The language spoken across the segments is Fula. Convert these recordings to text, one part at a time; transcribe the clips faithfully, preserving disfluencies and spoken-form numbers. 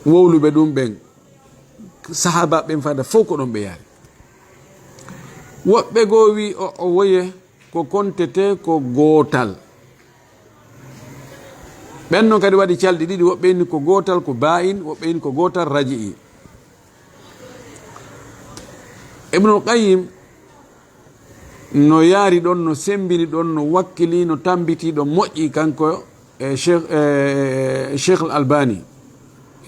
Wowluɓe ɗum ɓen, sahaaba ɓen fada fof ko ɗon ɓe yaari. Woɓɓe goo wi o, o woye ko kontete ko gootal. Ɓen non kadi waɗi calɗi ɗiɗi, woɓɓe inni ko gootal ko baa'in, woɓɓe inni ko gootal raji'i. Ibnul Qayyim no yaari ɗon, no sembini ɗon, no wakkili, no tambiti ɗon moƴƴi kanko e Cheikh, e Cheikh Al Albani.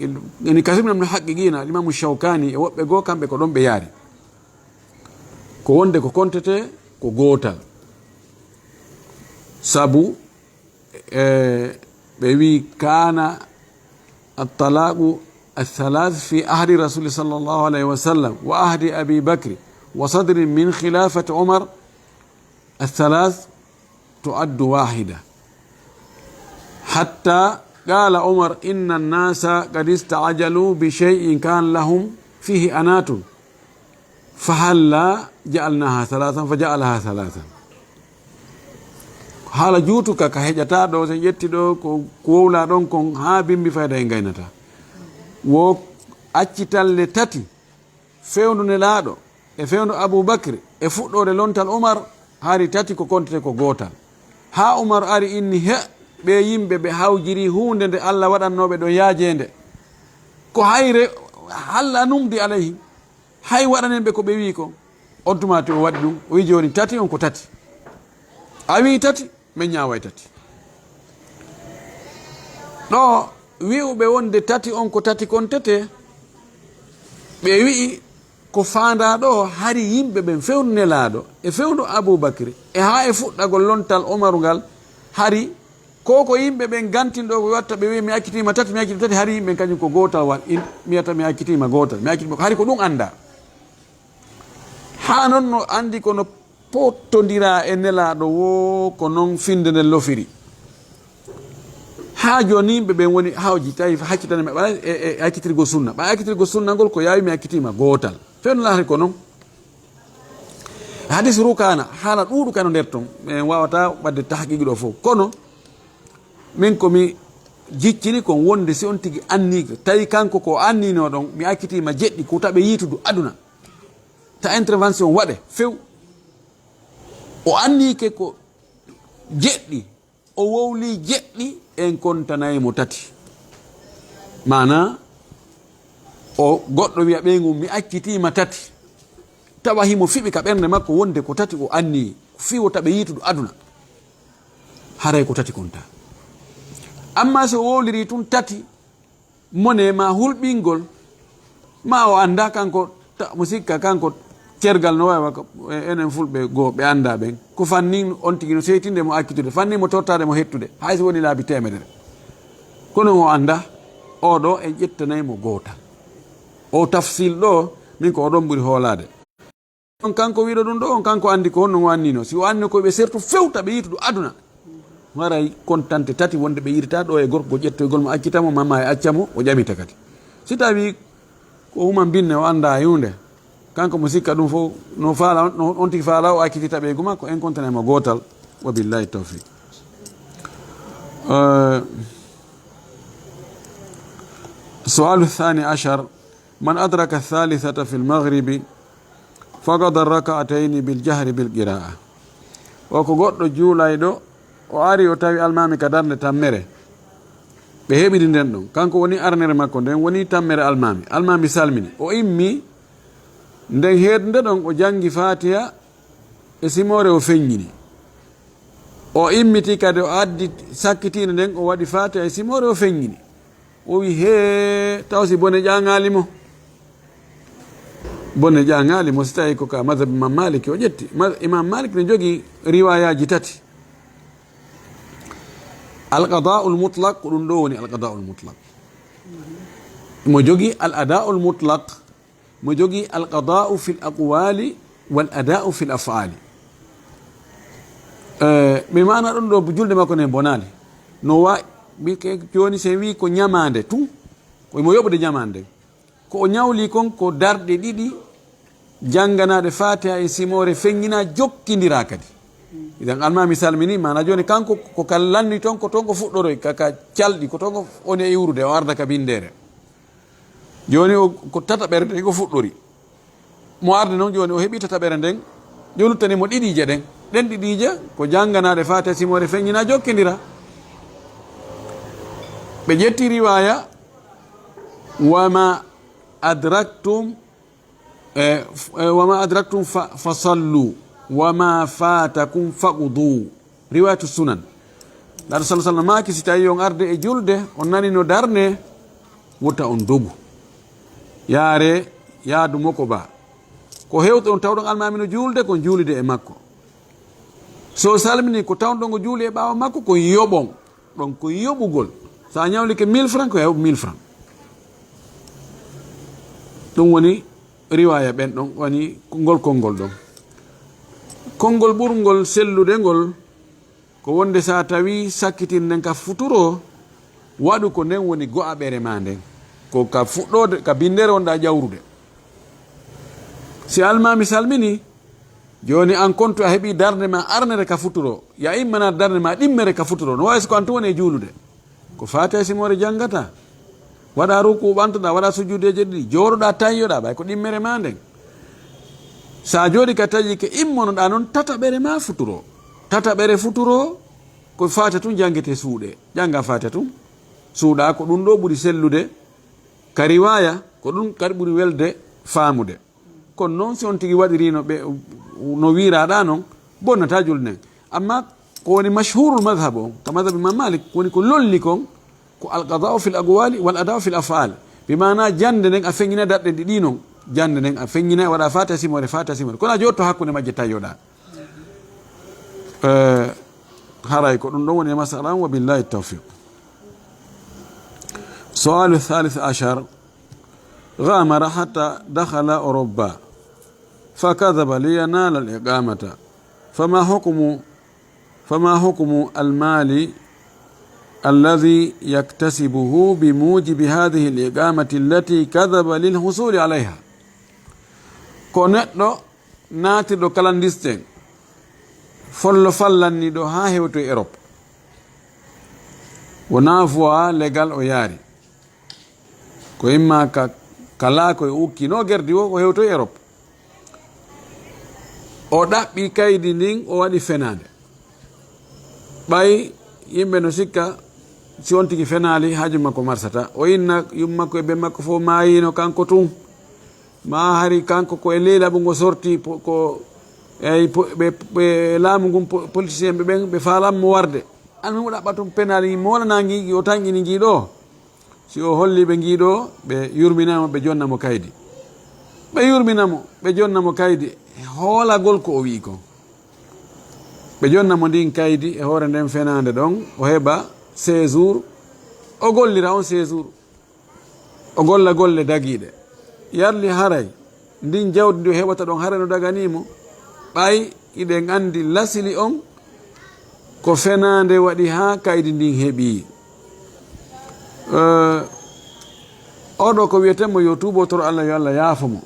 Ibn Kasir min Haqiqina, Al Imamu Shawkani e woɓɓe goo, kamɓe ko ɗon ɓe yaari. Ko wonde ko kontete ko gootal. Sabu, e, ɓe wi kana at-talaqu ath-thalath fi ahdi Rasul sallallahu alayhi wa sallam wa ahdi Abi Bakr wa sadrin min khilafati Umar, ath-thalath tu'addu wahida. Hatta qala Umar inna an-nasa qad ista'jalu bi shay'in kana lahum fihi anatun. Fahalla ja'alnaha thalathan, fa ja'alaha thalathan. Haala juutuka ka heƴata ɗo, so ƴetti ɗo ko, ko wowla ɗon kon haa bimbi fayda e ngaynata. Wo accitalle tati, fewndo Nelaaɗo e fewndo Abu Bakri e fuɗɗoore lontal Umar, hari tati ko kontete ko gootal. Haa Umar ari inni, he, ɓe yimɓe ɓe hawjiri huunde nde Allah waɗannooɓe ɗo yaajeende. Ko hayre, halla numdi alayhim. Hay waɗanen ɓe ko ɓe wi'i kon. On tuma to o waɗi ɗum, o wi'i jooni tati on ko tati. A wi'i tati, min ñaaway tati. Ɗo wi'uɓe wonde tati on ko tati kontete, ɓe wi'i ko faandaa ɗo hari yimɓe ɓen fewndo Nelaaɗo e fewndo Abubakri e haa e fuɗɗagol lontal Umaru ngal hari Ko ko yimɓe ɓen gantin ɗo ko watta, ɓe wi'i, "Mi accitiima tati, mi accitiima tati," hari yimɓe ɓen kañum ko gootal wa-, in-, wiyata, "Mi accitiima gootal, mi accitiima," hari ko ɗum annda. Haa non no anndi ko no pottondira e Nelaaɗo woo, ko non finnde nden lofiri. Haa jooni yimɓe ɓen woni hawji, tawi haccitani ɓe ɓay e, e accitirgol sunna. Ɓay accitirgol sunna ngol ko yaawi, "Mi accitiima gootal." Fewndo Nelaaɗo ko non. Hadis Rukaana, haala ɗuuɗuka no nder ton, en waawataa waɗde tahqiqi ɗo fof. Kono, min ko mi jiccini kon wonde si on tigi anni, tawi kanko ko annino ɗon, mi accitiima jeɗɗi, ko taɓe yiitudu aduna. Ta intervention waɗe, few. O annike ko jeɗɗi, o wowli jeɗɗi, en kontanay mo tati. Maana, o goɗɗo wiya ɓeyngu, "Mi accitiima tati." Tawa himo fiɓi ka ɓernde makko wonde ko tati o anni, fii o taɓe yiitudu aduna. Haray ko tati konta. Amma si o wowliri tun tati, mone ma hulɓingol, ma o annda kanko, ta-, mo sikka kanko cergal no wawa ko, e-, enen fulɓe goo ɓe annda ɓen. Ko fannin on tigi no seytinde mo accitude, fannin mo tortade mo hettude, hay so woni laabi teemedere. Kono o annda, o ɗo en ƴettanay mo gootal. O tafsil ɗo, min ko o ɗon ɓuri hoolaade. On kanko wiɗo ɗum ɗo, on kanko anndi ko honno o annino. Si o annino ko ɓe sertu fewta ɓe yiitudu aduna. Waray kontante tati wonde ɓe yiɗata ɗo e gorko ƴettoygol mo accita mo, mamma e acca mo, o ƴamita kadi. Si tawi ko human binne o annda e huunde, kanko mo sikka ɗum fof, no faala, no on tigi faala o accitita ɓeygu makko, en kontane mo gootal. Wa billahi tawfiq. Eh, su'alu thani ashar, man adraka thalithata fil maghribi faqada rak'atayni bil jahri bil qira'a. O ko goɗɗo juulayɗo, o ari o tawi almaami ka darnde tammere. Ɓe heɓiri nden ɗon. Kanko woni arnere makko nden, woni tammere almaami. Almaami salmini. O immi nden heedunde ɗon, o jangi Fatiha e simoore o feññini. O immiti kadi o addi sakkitiinde nden, o waɗi Fatiha e simoore o feññini. O wi, "Hee, taw si bone ƴaŋaali mo?" Bone ƴaŋaali mo si tawi ko ka madhab Imam Malik o ƴetti. Ma-, Imam Malik ne jogii riwayaaji tati. Al-qada'ul mutlaq, ko ɗum ɗo woni al-qada'ul mutlaq. Mo jogii al-ada'ul mutlaq, mo jogii al-qada'u fil aqwali wal ada'u fil af'ali. Eh, mi maana ɗum ɗo julde makko ne bonaali. No wa-, mi ke-, jooni si en wii ko ñamaande tun, ko mo yoɓude ñamaande. Ko o ñawli kon ko darɗe ɗiɗi, jannganaade Fatiha e simoore feññina jokkindira kadi. Idan almaami salmini, maana jooni kanko ko ka lanni ton, ko ton ko fuɗɗoroy, ka, ka calɗi, ko ton ko woni e iwrude, o arda ka binndere. Jooni o ko tataɓere nden o fuɗɗori. Mo arde noon jooni o heɓi tataɓere nden, yo luttani mo ɗiɗiije ɗen. Ɗen ɗiɗiije ko jannganaaɗe Faatiha simoore feññina jokkindira. Ɓe ƴetti riwaaya, "Wa ma adraktum, eh, f-, eh, wa ma adraktum fa, fa sallu, wa ma fatakum faqdu." Riwayatu sunan. Naaɗo sallallahu alaihi wasallam maaki, si tawi on arde e julde, on nani no darne, wota on dogu. Yaare yaadu moko ba. Ko hewto on tawɗon almaami no juulde, kon juulide e makko. So salmini ko tawɗon o juuli e ɓaawo makko, ko yoɓon. Ɗon ko yoɓugol. So a ñawlike mille francs, ko heɓ mille francs. Ɗum woni riwaya ɓen ɗon, woni ngol konngol ɗon. Konngol ɓurngol sellude ngol, ko wonde so a tawi sakkitin nden ka futuro, waɗu ko nden woni go'aɓere ma nden. Ko ka fuɗɗoode, ka binndere wonɗa ƴawrude. Si almaami salmini, jooni an kontu a heɓi darnde ma arnere ka futuro, ya immana darnde ma ɗimmere ka futuro. No waawi so ko an tun woni e juulude. Ko Faatiha simoore janngata. Waɗa ruku ɓantoɗa, waɗa sujuudeeje ɗiɗi, jooɗoɗa tayyoɗa, ɓay ko ɗimmere ma nden. Sa jooɗi ka taƴike immonoɗa non tataɓere ma futuro. Tataɓere futuro, ko Faatiha tun janngete suuɗe. Jannga Faatiha tun. Suuɗa ko ɗum ɗo ɓuri sellude. Ka riwaya, ko ɗum kadi ɓuri welde faamude. Kono noon, si on tigi waɗirino ɓe no wiiraɗa noon, bonnata julde nden. Amma ko woni mashhurul madhhab on, ka madhhab Imam Malik, woni ko lolli kon, ko al qada'u fil aqwali wal ada'u fil af'al. Bi maana jannde nden a feññina daɗɗe ɗiɗi noon. Jannde nden a feññina, waɗa Faatiha simoore, Faatiha simoore. Kono a jotto hakkunde majje tayyoɗa. Eh, haray ko ɗum ɗon woni e masala on, wa billahi tawfiq. Su'alu thalith ashar. غامر حتى دخل أوروبا فكذب لينال الإقامة، فما حكم، فما حكم المال الذي يكتسبه بموجب هذه الإقامة التي كذب للحصول عليها؟ Ko neɗɗo naatirɗo clandestin, follo fallanni ɗo haa hewtoy Europe. Wonaa voie légal o yaari. Ko imma ka, ka laakoy o ukki, no gerdi o, o hewtoy Europe. O ɗaɓɓi kaydi ndin, o waɗi fenaande. Ɓay yimɓe no sikka, si on tigi fenaali, haaju makko marsata. O inna yumma makko e ben makko fof maayino, kanko tun. Ma hari kanko ko e ley laɓungo sorti, po-, ko, ey, po-, ɓe, ɓe laamu ngun po-, politicien ɓe ɓen, ɓe faalan mo warde. An mo ɗaɓɓa tun penaali, mo wala nangi, o tanƴini ngi ɗo. Si o holli ɓe ngi ɗo, ɓe yurmina mo, ɓe jonna mo kaydi. Ɓe yurmina mo, ɓe jonna mo kaydi, hoolagol ko o wi'i kon. Ɓe jonna mo ndin kaydi e hoore nden fenaande ɗon, o heɓa séjour, o gollira on séjour. O golla golle dagiiɗe. Yarli haray, ndin jawdi ndi o heɓata ɗon haray no daganii mo. Ɓay iɗen anndi lasili on, ko fenaande waɗi haa kaydi ndin heɓi. Eh, oɗo ko wi'eten mo yo tuubo toro Allah, yo Allah yaafo mo.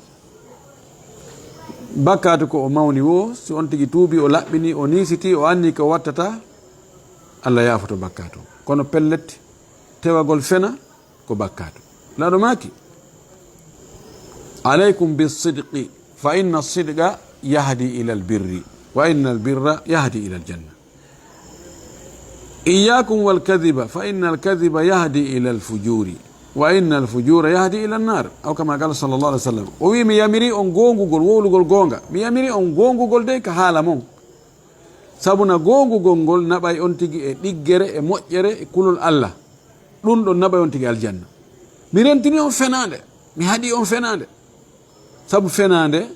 Bakkaatu ko o mawni wo, si on tigi tuubi, o laɓɓini, o niisiti, o anni ko wattata, Allah yaafoto bakkaatu. Kono pellet, tewagol fena ko bakkaatu. Laaɗo maaki, "Alaykum bis-sidqi, fa inna as-sidqa yahdi ila al-birri, wa inna al-birra yahdi ila al-janna." "Iyyakum wal kadhiba, fa inna al-kadhiba yahdi ila al-fujuri, wa inna al-fujura yahdi ila an-nar." Aw kama qala sallallahu alaihi wasallam. O wi, "Mi yamiri on goongugol, wowlugol goonga. Mi yamiri on goongugol dey ka haala mon. Sabu na goongugol ngol naɓay on tigi e ɗiggere, e moƴƴere, e kulol Allah. Ɗum ɗon naɓay on tigi aljanna. Mi rentini on fenaande, mi haɗi on fenaande." Sabu fenaande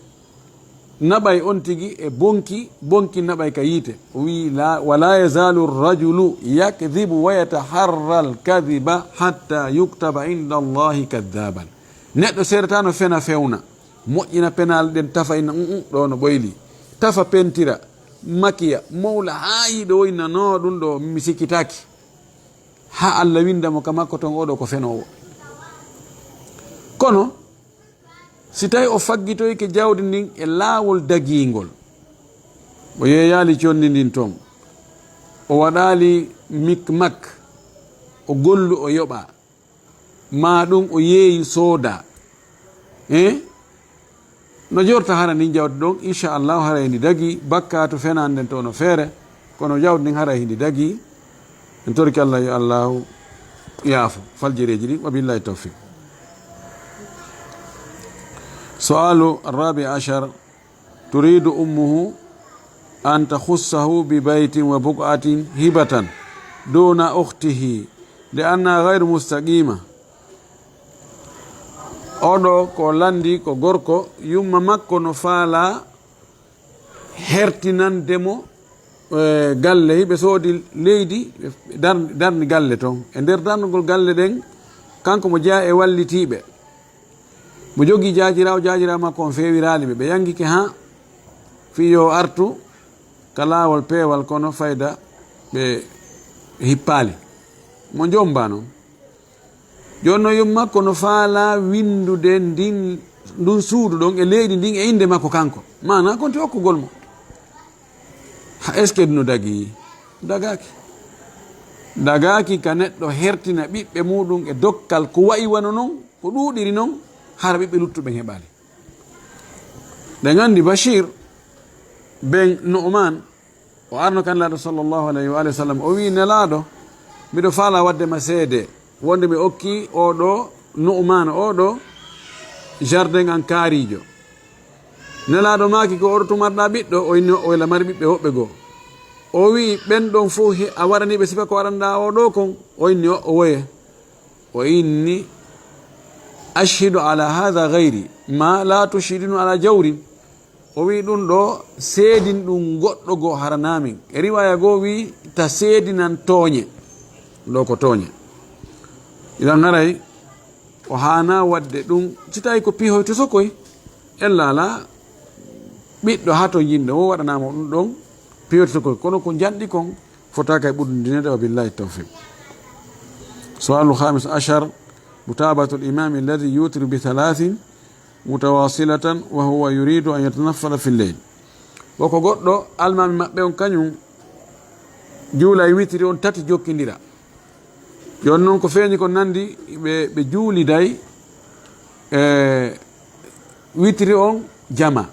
naɓay on tigi e bonki, bonki naɓay ka yiite. O wi, "La, wa la yazalu rajulu yakdhibu wa yataharra al-kadhiba hatta yuktaba inda Allahi kadhaban." Neɗɗo seedatano fena fewna, moƴƴina penaale ɗen, tafa inna, "Mm, mm, ɗo no ɓoyli." Tafa pentira, makiya, mowla haa yiɗo o inna, "No, ɗum ɗo mi sikkitaaki." Haa Allah winda mo ka makko ton, "Oɗo ko fenoowo." Kono, si tawi o faggitoyke jawdi ndin e laawol dagiingol, o yeeyaali conndi ndin ton, o waɗaali mikmak, o gollu, o yoɓa, maa ɗum o yeeyi sooda, Eh? No jorta hara ndin jawdi ɗon, inchallahu, hara hindi dagi, bakkaatu fenande nden to no feere, kono jawdi ndin hara hindi dagi, en torki Allah yo Allahu yaafo faljireeji ɗin, wa billahi tawfiq. Su'alu rabi ashar, turidu ummuhu an takhussahu bi baytin wa buq'atin hibatan duna ukhtihi li anna ghayru mustaqima. Oɗo ko landi ko gorko, yumma makko no faala hertinande mo, eh, galle, hiɓe soodi leydi, ɓe dar-, darni galle ton. E nder darnugol galle ɗen, kanko mo jeyaa e wallitiiɓe. Mo jogii jaajiraawo, jaajiraawo makko on feewiraali ɓe. Ɓe yangike haa fii yo artu ka laawol peewal, kono fayda ɓe hippaali. Mo jombaa non. Jooni non, yumma makko no faalaa winndude ndin, ndun suudu ɗon e leydi ndin e innde makko kanko. Maanaa konti okkugol mo. Ha, est-ce que ɗum no dagii? Dagaaki. Dagaaki ka neɗɗo hertina ɓiɓɓe muuɗum e dokkal ko wa'i wano non, ko ɗuuɗiri non, hara ɓiɓɓe luttuɓe heɓaali. Ɗen anndi Bashir ben Nu'man, o arno kan Nelaaɗo sallallahu alayhi wa alihi wa sallam, o wi'i, "Nelaaɗo, miɗo faalaa waɗde ma seede wonde mi okki oɗo Nu'man oɗo jardin an kaariijo." Nelaaɗo maaki ko, "Oɗo tuma aɗa ɓiɗɗo?" O inni o woyla mari ɓiɓɓe woɓɓe goo. O wi'i, "Ɓen ɗon fow he-, a waɗanii ɓe sifa ko waɗanɗaa oɗo kon?" O inni o woye. O inni, "Ashhidu ala hadha ghayri, ma la tushhidinu ala jawrin." O wi'i, "Ɗum ɗo seedin ɗum goɗɗo goo haranaa min." E riwaaya goo wi'i, "Ta seedinan tooñe." Ɗum ɗo ko tooñe. Idan haray o haanaa waɗde ɗum, si tawii ko pihoyto sokoy, ella alaa ɓiɗɗo hato yinɗo o waɗanaama ɗum ɗon pihoyto sokoy. Kono ko njanɗi kon fotaaka e ɓuddundineede, wa billahi tawfiq. Su'alu khamis ashar, mutabatul imami alladhi yutiru bi thalathin mutawasilatan wa huwa yuridu an yatanaffala fi lleyl. Wo ko goɗɗo almaami maɓɓe on kañum juulay witiri on tati jokkindira. Jooni non ko feeñi ko nandi ɓe, ɓe juuliday, e, witiri on jama.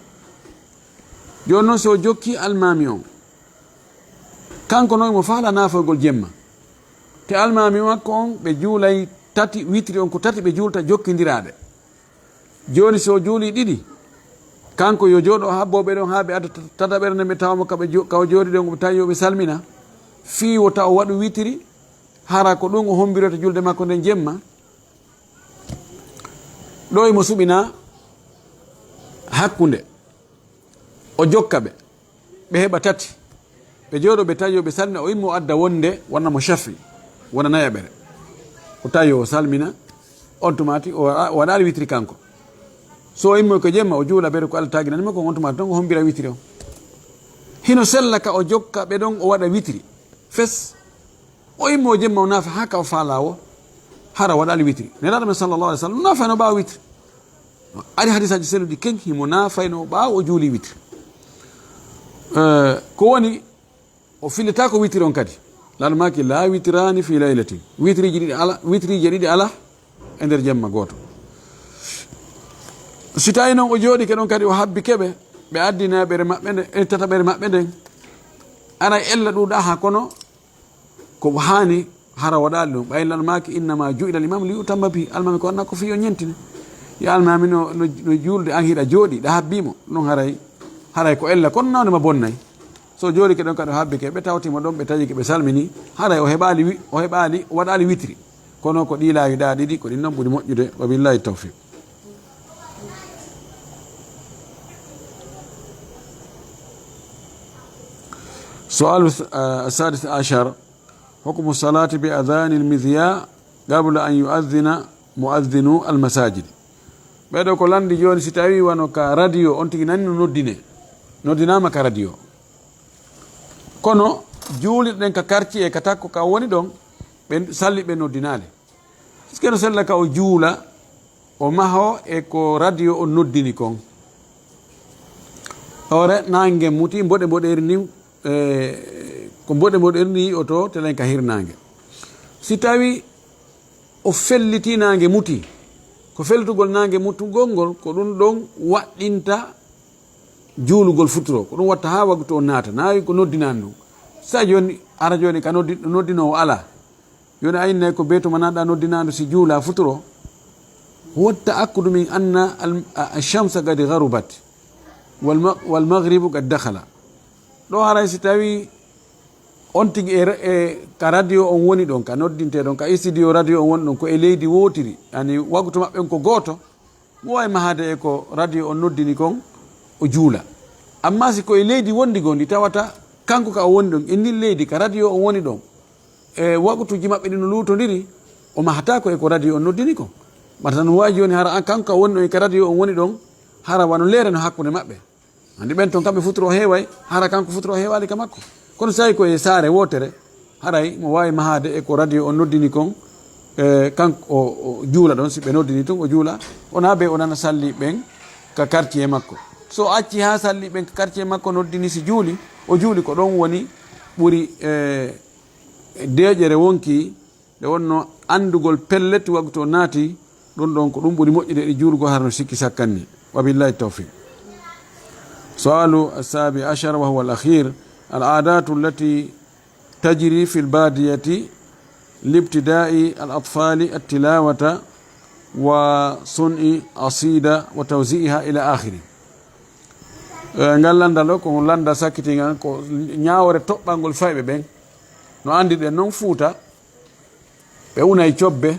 Jooni non si o jokki almaami on, kanko non mo faala naafoygol jemma. Te almaami makko on ɓe juulay tati, witiri on ko tati ɓe juulta jokkindiraaɗe. Jooni, si o juulii ɗiɗi, kanko yo jooɗo habboo ɓe ɗon haa ɓe adda tata-, tataɓere nden, ɓe tawa mo ka ɓe jo-, ka o jooɗii ɗon, ɓe tawi yo ɓe salmina, fii wota o waɗu witiri, hara ko ɗum o hombirata julde makko nden jemma. Ɗo imo suɓina hakkunde. O jokka ɓe, ɓe heɓa tati. Ɓe jooɗo, ɓe tawi yo ɓe salmina, o immo o adda wonde wona mo shafi, wona nayaɓere. O tawi yo o salmina, on tumaati o wa-, o waɗaali witiri kanko. So o immo ko jemma, o juula bere ko Allah taaginani mo kon, on tumaati ton o hombira witiri on. Hino sella ka o jokka ɓe ɗon, o waɗa witiri. Fes. O immo jemma o naafa haa ka o faalaa wo, hara waɗaali witiri. Nelaaɗo men sallallahu alaihi wasallam naafayno ɓaawo witiri. Ari hadisaaji selluɗi keñ, himo naafayno ɓaawo o juuli witiri. Eh, ko woni, o fillitaako witiri on kadi. Laaɗo maaki, "La witraani fi laylatin." Witiriji ɗiɗi ala, witiriji ɗiɗi ala e nder jemma gooto. Si tawi non o jooɗike ɗon kadi, o habbi keɓe, ɓe addi nayaɓere maɓɓe nde, e tataɓere maɓɓe nden. Aray ella ɗuuɗa haa kono ko haani hara waɗaali ɗum. Ɓay lan maaki, "Innama ju'ila al-imam li yutamma bihi." Almaami ko waɗna ko fii yo ñentine. Yo almaami no, no, no juulde an hiɗa jooɗi, ɗa habbi mo. Ɗum haray, haray ko ella, kono nawde ma bonnay. So jooɗike ɗon kadi o habbike, ɓe tawti mo ɗon, ɓe taƴike, ɓe salmini. Haray o heɓaali wi-, o heɓaali, o waɗaali witri. Kono ko ɗii laawi ɗaa ɗiɗi, ko ɗin non ɓuri moƴƴude. Wa billahi tawfiq. Su'alu, ah, sadis ashar. Hukmu salati bi adhani al-midhya qabla an yu'adhdhina mu'adhdhinu al-masajid. Ɓee ɗoo ko lanndi jooni, si tawii wano ka radio, on tigi nani no noddine, noddinaama ka radio. Kono juulirɗen ka quartier, ka takko ka woni ɗon, ɓe salli ɓe noddinaali. Est-ce que no sella ka o juula, o maho e ko radio o noddini kon? Hoore, naange muti, mboɗe mboɗeeri ni, eh, ko mboɗe mboɗeeri ni o to telen ka hirnaange. Si tawi o felliti naange muti, Ko fellitugol naange muttugol ngol, ko ɗum ɗon waɗɗinta juulugol futuro. Ko ɗum watta haa waktu on naata. Nawi ko noddinaani ɗum. Sa jooni, ara jooni ka noddi-, noddinoowo alaa. Jooni a innay ko bee to manaɗa noddinaandu si juula futuro. Huwa ta'akkudu min anna al-, a-, ash-shamsa qad gharubat wal ma-, wal maghribu qad dakhala. Ɗo haray si tawi on tigi e, e ka radio on woni ɗon, ka noddinte ɗon, ka studio radio on woni ɗon, ko e leydi wootiri, yani waktu maɓɓen ko gooto, mo waawi mahade e ko radio on noddini kon, o juula. Amma si ko e leydi wondi goo ndi tawata kanko ka o woni ɗon, e ndin leydi ka radio on woni ɗon, e waktuuji maɓɓe ɗin no luutondiri, o mahataako e ko radio on noddini kon. Mata no waawi jooni hara an kanko ka woni ɗon e ka radio on woni ɗon, hara wano leere no hakkunde maɓɓe. Andi ɓen ton kamɓe futuro heeway, hara kanko futuro heewaali ka makko. Kono si tawi ko e saare wootere, haray mo waawi mahaade e ko radio on noddini kon, e, kanko o, o juula ɗon, si ɓe noddini tun o juula, o naa be o nana salli ɓen ka quartier makko. So o acci haa salli ɓen ka quartier makko noddini si juuli, o juuli ko ɗon woni ɓuri, e, deeƴere wonki. Nde wonno anndugol pellet waktu o naati, ɗum ɗon ko ɗum ɓuri moƴƴude e juulugol hara no sikki sakkanni. Wa billahi tawfiq. Su'alu as-sabi ashar wa huwa al-akhir, al-'adatu allati tajri fi al-badiyati libtida'i al-atfali at-tilawata wa sun'i asida wa tawzi'iha ila akhiri. Eh, ngal lanndal ɗo ko lanndal sakkitingal, ko ñaawore toɓɓangol fayɓe ɓen. No anndirɗen non Fuuta, ɓe unay cobbe,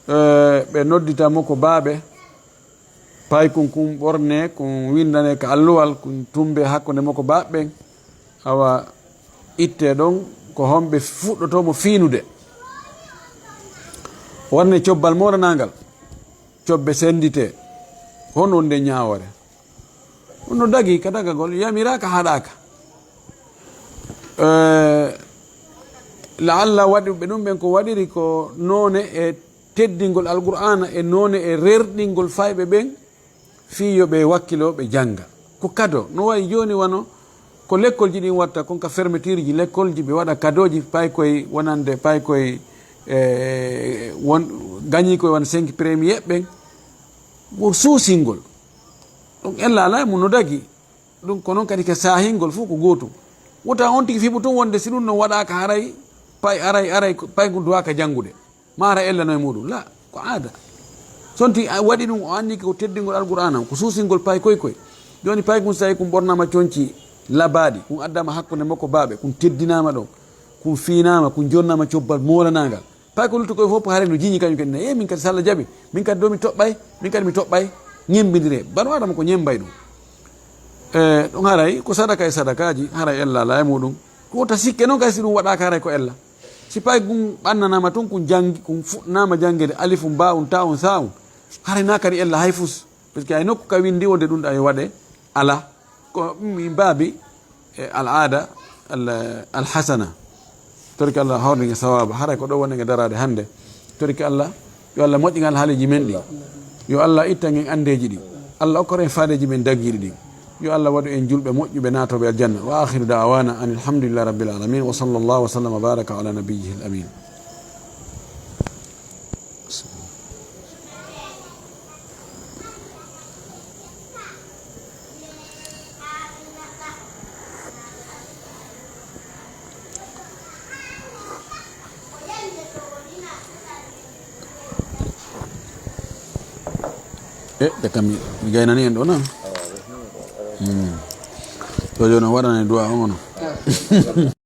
eh, ɓe noddita mo ko baaɓe. Paykun kun ɓorne, kun winndane ka alluwal, kun tumbe hakkunde mo ko baaɓe ɓen. Awa itte ɗon ko homɓe fuɗɗotoo mo fiinude. Wonne cobbal mooranangal, cobbe senndite. Hon wonde ñaawore? Ɗum no dagi ka dagagol, yamiraaka, haɗaaka. Eh, la'alla waɗuɓe ɗum ɓen ko waɗiri ko noone e teddingol Alqur'aana e noone e rerɗingol fayɓe ɓen fii yo ɓe wakkilo ɓe jannga. Ko kado, no wayi jooni wano ko lekkolji ɗin watta kon ka fermeture ji lekkolji, ɓe waɗa kadoji paykoy wonande paykoy, eh, won, gañi koye won cinq premier ɓen. Ko suusingol. Ɗum ella alaa e mum no dagi. Ɗum ko noon kadi ke saahingol fof ko gootum. Wota on tigi fiɓu tun wonde si ɗum ɗon waɗaaka haray pay, haray, haray ko pay ngun duwaaka janngude. Ma hara ella no e muɗum. La, ko aada. So on tigi a waɗi ɗum, o anndi ko teddingol Alqur'aana, ko suusingol pay koy koy. Jooni pay kun so tawi kun ɓornaama conci labaaɗi, kun addaama hakkunde makko baaɓe, kun teddinaama ɗon, kun fiinaama, kun jonnaama cobbal moolanangal. Pay ko luttu koye fof, hare no jiñi kañum kadi ne. E min kadi, so Allah jaɓi, min kadi ɗo mi toɓɓay, min kadi mi toɓɓay, ñemmbindire. Bano Adama ko ñemmbay ɗum. E, ɗum haray ko sadaka e sadakaaji, haray ella alaa e muɗum. Ko wota sikke noon kay si ɗum waɗaaka haray ko ella. Si pay kun ɓannanaama tun, kun janngi, kun fuɗnaama janngeede alifun, baa'un, taa'un, saa'un, haray na kadi ella hay fus. Parce que hay nokku ka winndi wonde ɗum ɗa yo waɗe, alaa. Ko min baabi e al aada al, al hasana. Torki Allah hawrde nge sawaaba, haray ko ɗo woni nge daraade hannde. Torki Allah, yo Allah moƴƴingal haaleeji men ɗi. Yo Allah itta ngen anndeeji ɗi. Allah okkor en faadeeji men daggiiɗi ɗin. Yo Allah waɗu en julɓe moƴƴuɓe naatooɓe aljanna. Wa akhiru da'wana anil hamdulillahi rabbil alamin. Wa sallallahu wa sallam wa baraka ala nabiyyihil amin. E, de kam mi, mi gaynani en ɗo na. Hmm. Ɗo jooni o waɗani du'a on ono.